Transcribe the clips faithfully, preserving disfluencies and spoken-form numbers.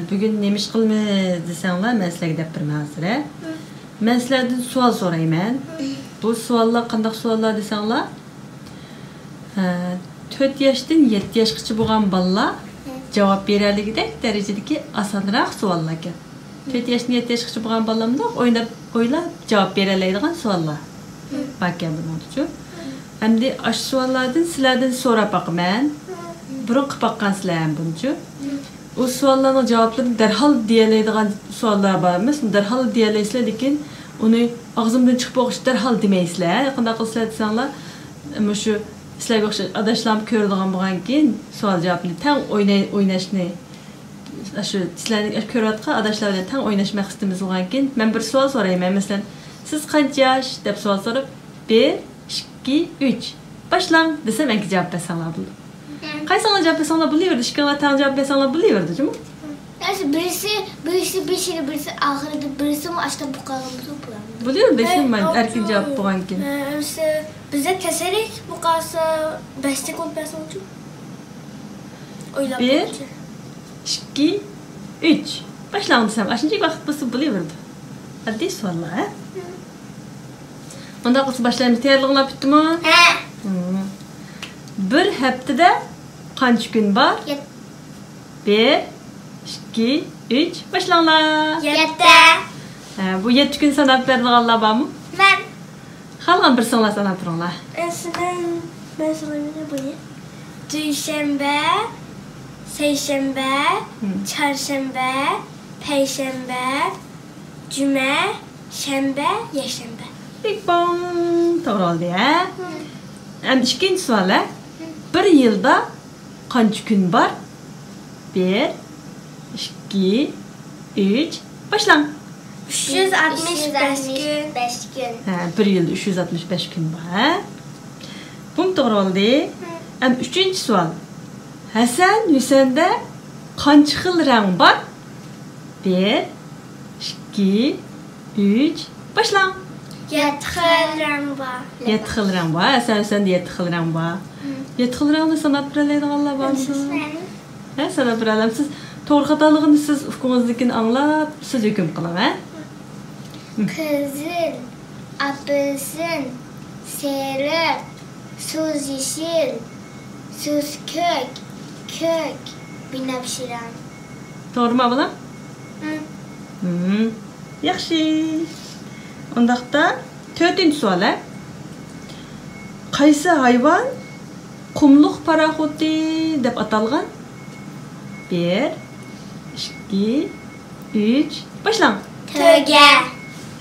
بۈگۈن نېمە ئىش قىلىمىز دېسەڭلار، مەن سىلەرگە دەپ بېرىمەن ھازىر، ھە؟ مەن سىلەردىن سوئال سورايمەن. بۇ سوئاللار قانداق سوئاللار دېسەڭلار، ھە، تۆت ياشتىن يەتتە ياشقىچە بولغان بالىلار جاۋاب بېرەلىگۈدەك دەرىجىدىكى ئاسانراق سوئاللار ئىكەن. تۆت ياشتىن يەتتە ياشقىچە بولغان بالىلار مۇنداق ئويناپ، ئويلاپ جاۋاب بېرەلەيدىغان سوئاللار باركەن بۇنىڭدىچۇ. ئەمدى ئاشۇ سوئاللاردىن سىلەردىن سوراپ باقىمەن. بۇرۇن قىلىپ باققانسىلەر ھەم بۇنىچۇ. ئۇ سوئاللارنىڭ جاۋابلىرىنى دەرھال دېيەلەيدىغان سوئاللار بار ئەمەس، دەرھال دېيەلەيسىلەر، لېكىن ئۇنى ئاغزىمدىن چىقىپ بولغۇچە دەرھال دېمەيسىلەر. قانداق قىلىسىلەر دېسەڭلار، مۇشۇ سىلەرگە ئوخشاش ئاداشلارمۇ كۆرىدىغان بولغانكىن، سوئال جاۋابنى تەڭ ئويناي-، ئويناشنى، شۇ سىلەرنى كۆرۈۋاتقان ئاداشلار بىلەن تەڭ ئويناش مەقسىتىمىز بولغانكىن، مەن بىر سوئال سورايمەن. مەسىلەن، «سىز قانچە ياش؟» دەپ سوئال سوراپ، «بىر، ئىككى، ئۈچ، باشلاڭ» دېسەم، ئەنكى جاۋاب بەرسەڭلار بولىدۇ. قايسىڭلار جاۋاب بەرسەڭلار بولۇۋېرىدۇ، ئىككىڭلار تەڭ جاۋاب بەرسەڭلار بولۇۋېرىدۇ جۇمۇ. ئەمسە بىرسى، بىرسى بېشىدا، بىرسى ئاخىرىدا، بىرسىمۇ ئاشتا بۇقالغان بولسا بولامدۇ؟ بولۇۋېرىدۇ، ھېچنېمە، ئەركىن جاۋاب بولغانكىن. ئەمسە بىزدە تەسەللىك بۇقالسا بەشتە كونت بەرسەڭچۇ؟ ئويلاپ بىر، بولغۇچە. ئىككى، ئۈچ. باشلاڭ دېسەم، ئاشۇنچە ۋاقىت بولسا بولۇۋېرىدۇ. ئاددىي سوئاللار، ھە؟ ئۇنداق قىلسا باشلايمىز. تەييارلىقىڭلار پۈتتىمۇ؟ ھە. بىر ھەپتىدە قانچە كۈن بار؟ يەت- بىر، ئىككى، ئۈچ، باشلاڭلار. يەتتە. ھە، بۇ يەتتە كۈن ساناپ بېرىدىغانلار بارمۇ؟ مەن. خالىغان بىرسىڭلار ساناپ بېرىڭلار. ئەسلىدە مەن سانايمەن بۇنى. دۈيشەنبە، سەيشەنبە، چارشەنبە، پەيشەنبە، جۈمە، شەنبە، يەكشەنبە. بىك بوڭ! توغرا بولدى، ھە؟ ئەمدى ئىككىنچى سوئال، ھە؟ بىر يىلدا قانچە كۈن بار؟ بىر، ئىككى، ئۈچ، باشلاڭ. ئۈچ يۈز ئاتمىش بەش كۈن. ھە، بىر يىلدا ئۈچ يۈز ئاتمىش بەش كۈن بار، ھە؟ بۇمۇ توغرا بولدى. ئەمدى ئۈچىنچى سوئال. ھەسەن ھۈسەندە قانچە خىل رەڭ بار؟ بىر، ئىككى، ئۈچ، باشلاڭ. يەتتە خىل رەڭ بار. يەتتە خىل رەڭ بار. ھەسەن ھۈسەندە يەتتە خىل رەڭ بار. يەتتە خىل رەڭنى ساناپ بېرەلەيدىغانلار بارمۇ؟ ھە، ساناپ بېرەلەمسىز؟ توغرا خاتالىقىنى سىز ئۇكىڭىزنىڭكىنى ئاڭلاپ، سىز ھۆكۈم قىلىڭ، ھە؟ قىزىل، ئاپېلسىن، سېرىق، سۇس يېشىل، سۇس كۆك، كۆك، بىنەپشە رەڭ. توغرىمۇ، بالام؟ ھىم. ھىم. ياخشى. ئۇنداقتا تۆتىنچى سوئال، ھە؟ قايسى ھايۋان قۇملۇق پاراخوتى دەپ ئاتالغان؟ بىر، ئىككى، ئۈچ، باشلاڭ. تۆگە.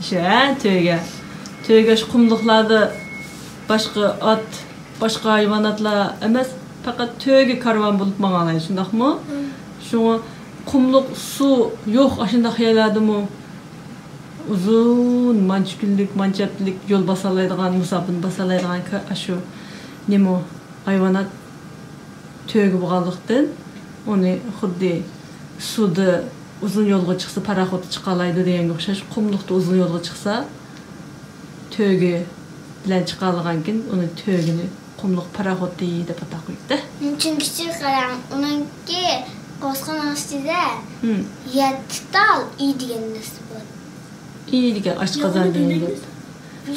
شۇ، ھە، تۆگە. تۆگە شۇ قۇملۇقلاردا باشقا ئات، باشقا ھايۋاناتلار ئەمەس، پەقەت تۆگە كارۋان بولۇپ ماڭالايدۇ، شۇنداقمۇ؟ شۇڭا قۇملۇق سۇ يوق ئاشۇنداق يەرلەردىمۇ ئۇزۇن مانچە كۈنلۈك، مانچە ھەپتىلىك يول باسالايدىغان، مۇساپىنى باسالايدىغان كا-، ئاشۇ نېمە ھايۋانات تۆگە بولغانلىقتىن، ئۇنى خۇددى سۇدا ئۇزۇن يولغا چىقسا، پاراخوتتا چىقالايدۇ دېگەنگە ئوخشاش، قۇملۇقتا ئۇزۇن يولغا چىقسا، تۆگە بىلەن چىقالىغانكىن، ئۇنى تۆگىنى قۇملۇق پاراخوتى دەپ ئاتاپ قويۇپتۇ. چۈنكى قاراڭ، ئۇنىڭكى قورسىقىنىڭ ئىچىدە يەتتە تال ئىي دېگەن نەرسە بار. ئىي دېگەن ئاشقازان دېگەن گەپ.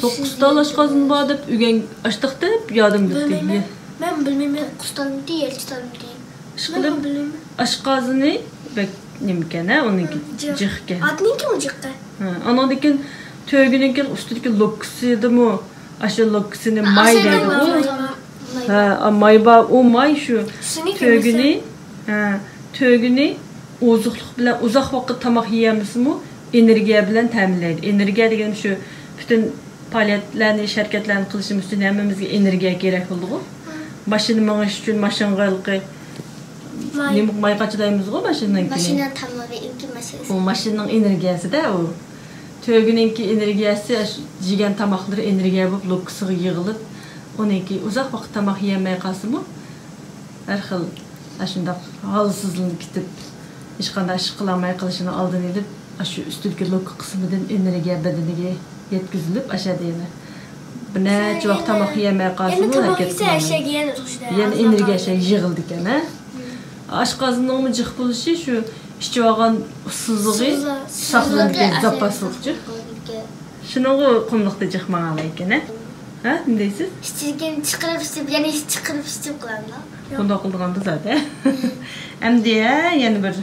توققۇز تال ئاشقازىنى بار دەپ ئۆگەن ئاشتاق دەپ يادىم بىلمەيمەن. مەن بىلمەيمەن. توققۇز تالمىتى، يەتتە تالمىتى. ئىشقىلىپ، ئاشقازىنى بەك نېمىكەن، ھە، ئۇنىڭكى جىق. جىقكەن. ئاتنىڭكىمۇ جىققەن. ھە، ئانىڭدىن كېيىن تۆگىنىڭكى ئۈستىدىكى لوككىسىدىمۇ، ئاشۇ لوككىسىنى ماي دەيدىغۇ. ھە، ماي بار، ئۇ ماي شۇ تۆگىنى، ھە، تۆگىنى ئوزۇقلۇق بىلەن ئۇزاق ۋاقىت تاماق يېيەلمىسىمۇ، ئېنېرگىيە بىلەن تەمىنلەيدۇ. ئېنېرگىيە دېگەن شۇ پۈتۈن پائالىيەتلەرنى، ئىش ھەرىكەتلەرنى قىلىشىمىز ئۈچۈن ھەممىمىزگە ئېنېرگىيە كېرەك بولىدىغۇ. ماشىنا مېڭىش ئۈچۈن ماشىنىغا ھېلىقى نېمە، ماي قاچىلايمىزغۇ ماشىنىنىڭكىنى. ئۇ ماشىنىنىڭ ئېنېرگىيەسىدە ئۇ. تۆگىنىڭكى ئېنېرگىيەسى، ئاشۇ يېگەن تاماقلىرى ئېنېرگىيە بولۇپ لوككىسىغا يىغىلىپ، ئۇنىڭكى ئۇزاق ۋاقىت تاماق يېيەلمەي قالسىمۇ، ھەر خىل ئاشۇنداق ھالسىزلىنىپ كېتىپ، ھېچقانداق ئىش قىلالماي قېلىشىنىڭ ئالدىنى ئېلىپ، ئاشۇ ئۈستىدىكى لوككا قىسمىدىن ئېنېرگىيە بەدىنىگە يەتكۈزۈلۈپ، ئاشۇ يەردە يەنە بىر نەچچە ۋاق تاماق يېيەلمەي قالسىمۇ، ھەرىكەت قىلالمايدۇ. يەنە ئېنېرگىيە ئەشەگە يىغىلىدىكەن، ھە؟ ئاشقازىنىڭمۇ جىق بولۇشى شۇ ئىچىۋالغان ئۇسسۇزلۇقى ساقلىنىدىكەن، زاپاسلىقچۇ. شۇنىڭغۇ قۇملۇقتا جىق ماڭالايكەن، ھە؟ ھە، نېمە دەيسىز؟ ئىچىدىكىنى چىقىرىپ ئىچىپ، يەنە چىقىرىپ ئىچىپ قىلامدۇ؟ بۇنداق قىلىدىغاندا زادى. ئەمدى، ھە، يەنە بىر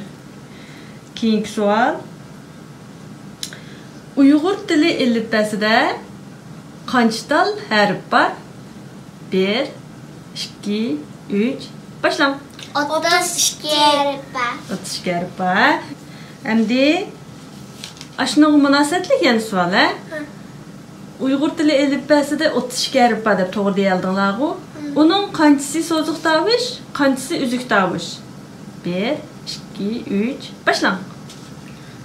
كېيىنكى سوئال. ئۇيغۇر تىلى ئېلىپبەسىدە قانچە تال ھەرپ بار؟ بىر، ئىككى، ئۈچ، باشلاڭ. ئوتتۇز ئىككى ھەرپ بار. ئوتتۇز ئىككى ھەرپ بار. ئەمدى ئاشۇنىڭغا مۇناسىۋەتلىك يەنە سوئال، ھە؟ ھە. ئۇيغۇر تىلى ئېلىپبەسىدە ئوتتۇز ئىككى ھەرپ بار دەپ توغرا دېيەلدىڭلارغۇ. ھە. ئۇنىڭ قانچىسى سوزۇق تاۋۇش، قانچىسى ئۈزۈك تاۋۇش؟ بىر، ئىككى، ئۈچ، باشلاڭ.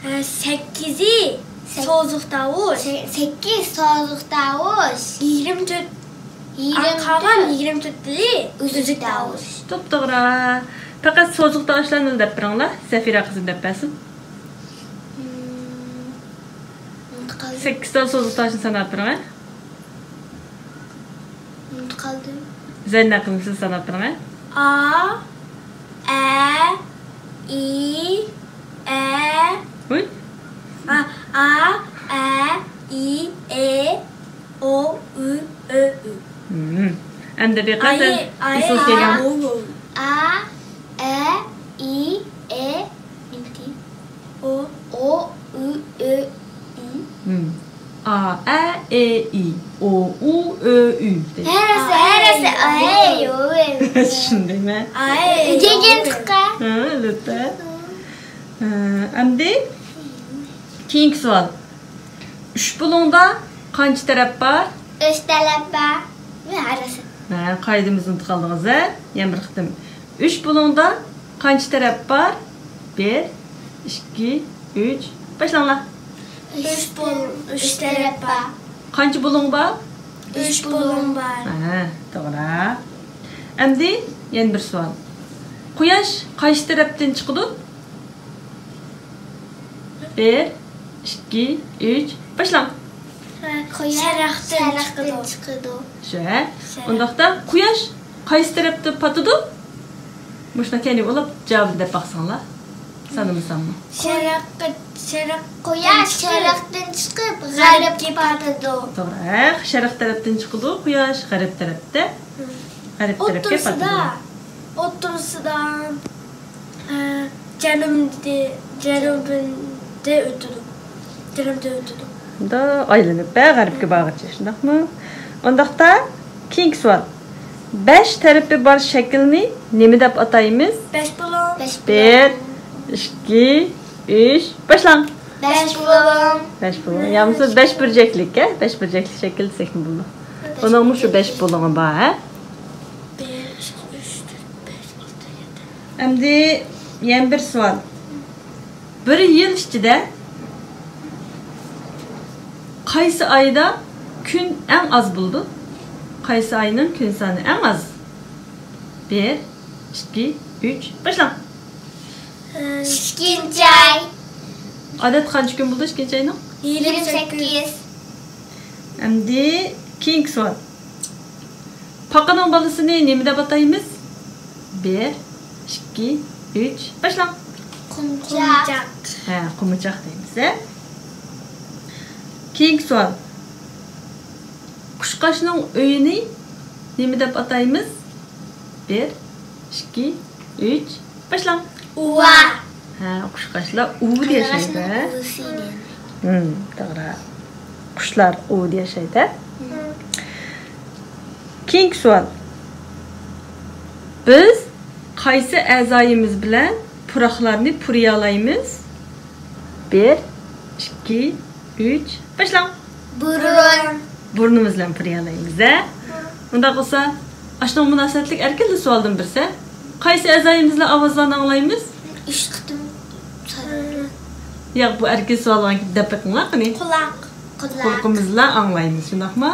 ھە، سەككىزى سەك-، سوزۇق تاۋۇش. سە-، سەككىز سوزۇق تاۋۇش. يىگىرمە تۆت. يىگىرمە تۆت. قالغان يىگىرمە تۆتى ئۈزۈك تاۋۇش. توپتوغرا. پەقەت سوزۇق تاۋۇشلارنى دەپ بېرىڭلار. زەفىرە قىزىم دەپ بەرسۇن. مم، ئۇنتۇپ قالدىم. سەككىز تال سوزۇق تاۋۇشنى ساناپ بېرىڭ، ھە؟ ئۇنتۇپ قالدىم. زەينەپ قىزىم، سىز ساناپ بېرىڭ، ھە؟ ئا، ئە، ئى، ئە. ھوي. ئا، ئا، ئە، ئى، ئې، ئو، ئۈ، ئۆ، ئۈ. مم. ئەمدى دىققەت، ئاي، ئېسىل ئاي، كەلگەن. ئا، ئە، ئى، ئې، ئو، ئو، ئۈ، ئۆ، ئۈ. مم. ئا، ئە، ئې، ئى، ئو، ئۇ، ئۆ، ئۈ دەيدۇ. ھەرەسى، ھەرەسى، ئا، ئە، ئى، ئو، ئۈ. شۇندايمەن. ئا، ئە، ئى، ئۆگەنگەن ئۇ، ئۈ. چىققا. ھە، ئەلۋەتتە. ھە، ئەمدى كېيىنكى سوئال. ئۈچ بۇلۇڭدا قانچە تەرەپ بار؟ ئۈچ تەرەپ بار. ھەرەسى. ھە، قائىدىمىزنى ئۇنتۇپ قالدىڭىز، ھە؟ يەنە بىر قېتىم. ئۈچ بۇلۇڭدا قانچە تەرەپ بار؟ بىر، ئىككى، ئۈچ. باشلاڭلار. ئۈچ بۇل-، ئۈچ تەرەپ بار. قانچە بۇلۇڭ بار؟ ئۈچ بۇلۇڭ بار. ھە، توغرا. ئەمدى يەنە بىر سوئال. قۇياش قايسى تەرەپتىن چىقىدۇ؟ بىر، ئىككى، ئۈچ، باشلاڭ. قۇياش شەرقتىن شەرقتىن چىقىدۇ. چىقىدۇ. شۇ، ھە؟ شەرق. ئۇنداقتا قۇياش قايسى تەرەپتە پاتىدۇ؟ مۇشۇنى كەينىگە ئۇلاپ جاۋابىنى دەپ باقساڭلار. سانىمىساممۇ. شەرققە، شەرق. قۇياش شەرقتىن چىقىپ، غەربكە پاتىدۇ. توغرا. ھە، شەرق تەرەپتىن چىقىدۇ، قۇياش غەرب تەرەپتە. غەرب تەرەپكە پاتىدۇ. ئوتتۇرىسىدا، ئوتتۇرىسىدا، ئە، جەنۇبتە، جەنۇبتە ئۆتىدۇ. جەنۇبتە ئۆتىدۇ. مۇنداق ئايلىنىپ، ھە، غەربكە بارغىچە، شۇنداقمۇ؟ ئۇنداقتا كېيىنكى سوئال. بەش تەرىپى بار شەكىلنى نېمە دەپ ئاتايمىز؟ بەش بۇلۇڭ. بەش بۇلۇڭ. بىر، ئىككى، ئۈچ، باشلاڭ. بەش بۇلۇڭ. بەش بۇلۇڭ. يا بولمىسا بەش بۇرجەكلىك، ھە؟ بەش بۇرجەكلىك شەكىل دېسەكمۇ بولىدۇ. بەش بۇرجەكلىك. ئۇنىڭمۇ شۇ بەش بۇلۇڭى بار، ھە؟ بىر، ئىككى، ئۈچ، تۆت، بەش، ئالتە، يەتتە. ئەمدى يەنە بىر سوئال. بىر يىل ئىچىدە قايسى ئايدا كۈن ئەڭ ئاز بولىدۇ؟ قايسى ئاينىڭ كۈن سانى ئەڭ ئاز؟ بىر، ئىككى، ئۈچ، باشلاڭ. ئىككىنچى ئاي. ئادەتتە قانچە كۈن بولىدۇ ئىككىنچى ئاينىڭ؟ يىگىرمە سەككىز. ئەمدى كېيىنكى سوئال. پاقىنىڭ بالىسىنى نېمە دەپ ئاتايمىز؟ بىر، ئىككى، ئۈچ، باشلاڭ. قومۇچاق. ھە، قومۇچاق دەيمىز، ھە. كېيىنكى سوئال. قۇشقاچنىڭ ئۆيىنى نېمە دەپ ئاتايمىز؟ بىر، ئىككى، ئۈچ، باشلاڭ. ئۇۋا. ھە، قۇشقاچلار ئۇۋىدا ياشايدۇ، ھە؟ ئۇۋىسى دېگەن. ھىم، توغرا. قۇشلار ئۇۋىدا ياشايدۇ، ھە؟ ھىم. كېيىنكى سوئال. بىز قايسى ئەزايىمىز بىلەن پۇراقلارنى پۇرىيالايمىز؟ بىر، ئىككى، ئۈچ، باشلاڭ. بۇرۇن. بۇرنىمىز بىلەن پۇرىيالايمىز، ھە؟ ھە. ئۇنداق بولسا، ئاشۇنىڭغا مۇناسىۋەتلىك ئەركىنلا سوئالدىن بىرسى. قايسى ئەزايىمىز بىلەن ئاۋازلارنى ئاڭلايمىز؟ ئۈچ قېتىم. ياق، بۇ ئەركىن سوئالغا دەپ بېقىڭلار، قېنى. قۇلاق. قۇلاق. قۇلىقىمىز بىلەن ئاڭلايمىز، شۇنداقمۇ؟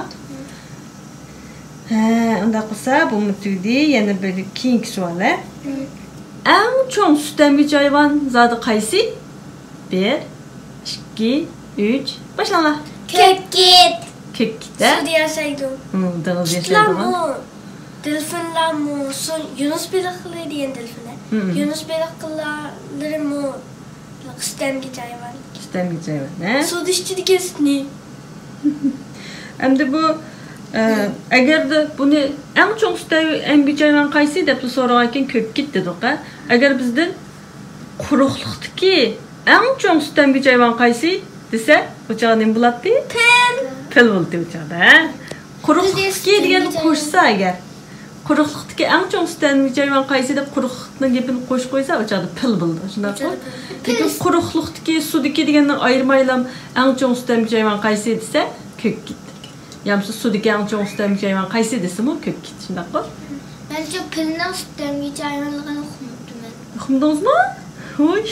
ھە، ئۇنداق بولسا، بۇمۇ تۈگىدى. يەنە بىر كېيىنكى سوئال، ھە؟ ھىم. ئەڭ چوڭ سۈت ئەمگۈچى ھايۋان زادى قايسى؟ بىر، ئىككى، ئۈچ، باشلاڭلار. كۆككىت. كۆككىت، ھە؟ سۇدا ياشايدۇ. ھىم، دېڭىزدا ياشايدىغان. كىتلارمۇ، دېلفىنلارمۇ، سۇ، يۇنۇس بېلىقلىرى دېگەن دېلفىنلار. ھىم. يۇنۇس بېلىقلىرىمۇ سۈت ئەمگۈچى ھايۋان. سۈت ئەمگۈچى ھايۋان، ھە؟ سۇدا ئىچىدىكەن سۈتنى. ئەمدى بۇ، ئە، ئەگەردە بۇنى ئەڭ چوڭ سۈت ئەمگۈچى ھايۋان قايسى دەپلا سورىغانكەن، كۆككىت دېدۇق، ھە؟ ئەگەر بىزدىن قۇرۇقلۇقتىكى ئەڭ چوڭ سۈت ئەمگۈچى ھايۋان قايسى دېسە، ئۇ چاغدا نېمە بولاتتى؟ پىل. پىل بولدى ئۇ چاغدا، ھە؟ قۇرۇقلۇقتىكى دېگەننى قوشسا ئەگەر، قۇرۇقلۇقتىكى ئەڭ چوڭ سۈت ئەمگۈچى ھايۋان قايسى دەپ قۇرۇقلۇقنىڭ گېپىنى قوشۇپ قويسا، ئۇ چاغدا پىل بولىدۇ، شۇنداققۇ؟ لېكىن قۇرۇقلۇقتىكى، سۇدىكى دېگەننى ئايرىمايلا، ئەڭ چوڭ سۈت ئەمگۈچى ھايۋان قايسى دېسە، كۆككىت. يامسا سۇدىكى ئەڭ چوڭ سۈت ئەمگۈچى ھايۋان قايسى دېسىمۇ، كۆككىت، شۇنداققۇ؟ مەنچە پىلنىڭ سۈت ئەمگۈچى ھايۋانلىقىنى ئۇقمىدىم مەن. ئۇقمىدىڭىزمۇ؟ ھوي.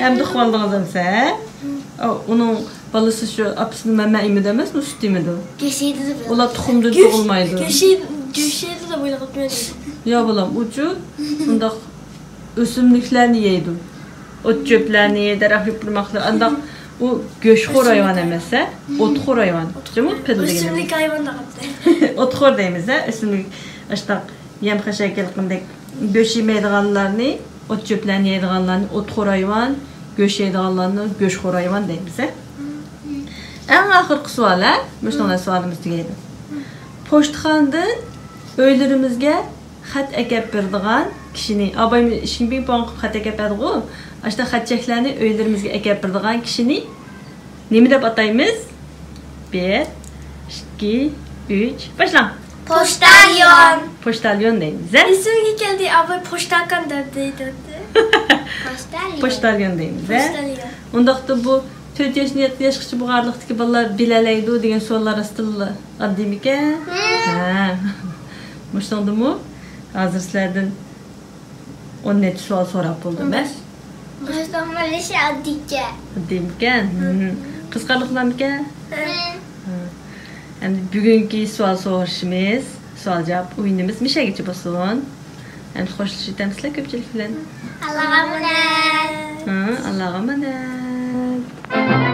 ئەمدى ئۇقۇۋالدىڭىز ئەمسە، ھە؟ ئۇنىڭ بالىسى شۇ ئاپىسىنى مەمە ئېمىدى ئەمەسمۇ، سۈت ئېمىدى. گۆش يەيدۇ دەپ ئۇلار تۇخۇمدىن تۇغۇلمايدۇ. گۆش يەيدۇ، گۆش يەيدۇ دەپ ئويلاپ قاپتىمەن. يا بالام، ئۇچۇ شۇنداق ئۆسۈملۈكلەرنى يەيدۇ. ئوت-چۆپلەرنى، دەرەخ يوپۇرماقلىرى، ئانداق ئۇ گۆشخور ھايۋان ئەمەس، ھە؟ ئوتخور ھايۋان. جۇمۇ پىل دېگىنىمىز. ئۆسۈملۈك ھايۋان دەپ قاپتۇ. ئوتخور دەيمىز، ھە؟ ئۆسۈملۈك، ئاشتاق يەم-خەشەك يېقىندەك گۆش يېمەيدىغانلارنى، ئوت-چۆپلەرنى يەيدىغانلارنى ئوتخور ھايۋان، گۆش يەيدىغانلارنى گۆشخور ھايۋان دەيمىز، ھە؟ ئەڭ ئاخىرقى سوئال، ھە؟ مۇشۇنىڭ بىلەن سوئالىمىز تۈگەيدۇ. پوچتىخانىدىن ئۆيلىرىمىزگە خەت ئەكەپ بېرىدىغان كىشىنى، ئابايمۇ ئىشىكنى پىڭ-پوڭ قىلىپ خەت ئەكەپ بەردىغۇ، ئاشۇنداق خەت-چەكلەرنى ئۆيلىرىمىزگە ئەكەپ بېرىدىغان كىشىنى نېمە دەپ ئاتايمىز؟ بىر، ئىككى، ئۈچ، باشلاڭ. پوچتاليون. پوچتاليون دەيمىز، ھە؟ ئېسىمگە كەلدى، ئاباي پوچتاكان دەپ دەيدۇ. پوچتاليون. پوچتاليون دەيمىز، ھە؟ پوچتاليون. ئۇنداقتا بۇ تۆت ياشتىن يەتتە ياشقىچە بۇ ئارىلىقتىكى بالىلار بىلەلەيدۇ دېگەن سوئاللار راستتىنلا ئاددىيمىكەن؟ ھە. مۇشۇنىڭدىمۇ ھازىر سىلەردىن ئون نەچچە سوئال سوراپ بولدۇم، ھە؟ مۇشۇنىڭ بىلىشى ئاددىيكەن. ئاددىيمىكەن؟ قىزىقارلىقلارمىكەن؟ ھە. ئەمدى بۈگۈنكى سوئال سورىشىمىز، سوئال جاۋاب ئويۇنىمىز مىشەگىچە بولسۇن. ئەمدى خوشلىشىۋېتەمسىلەر كۆپچىلىك بىلەن. ئاللاغا ئامانەت. ھە، ئاللاغا ئامانەت.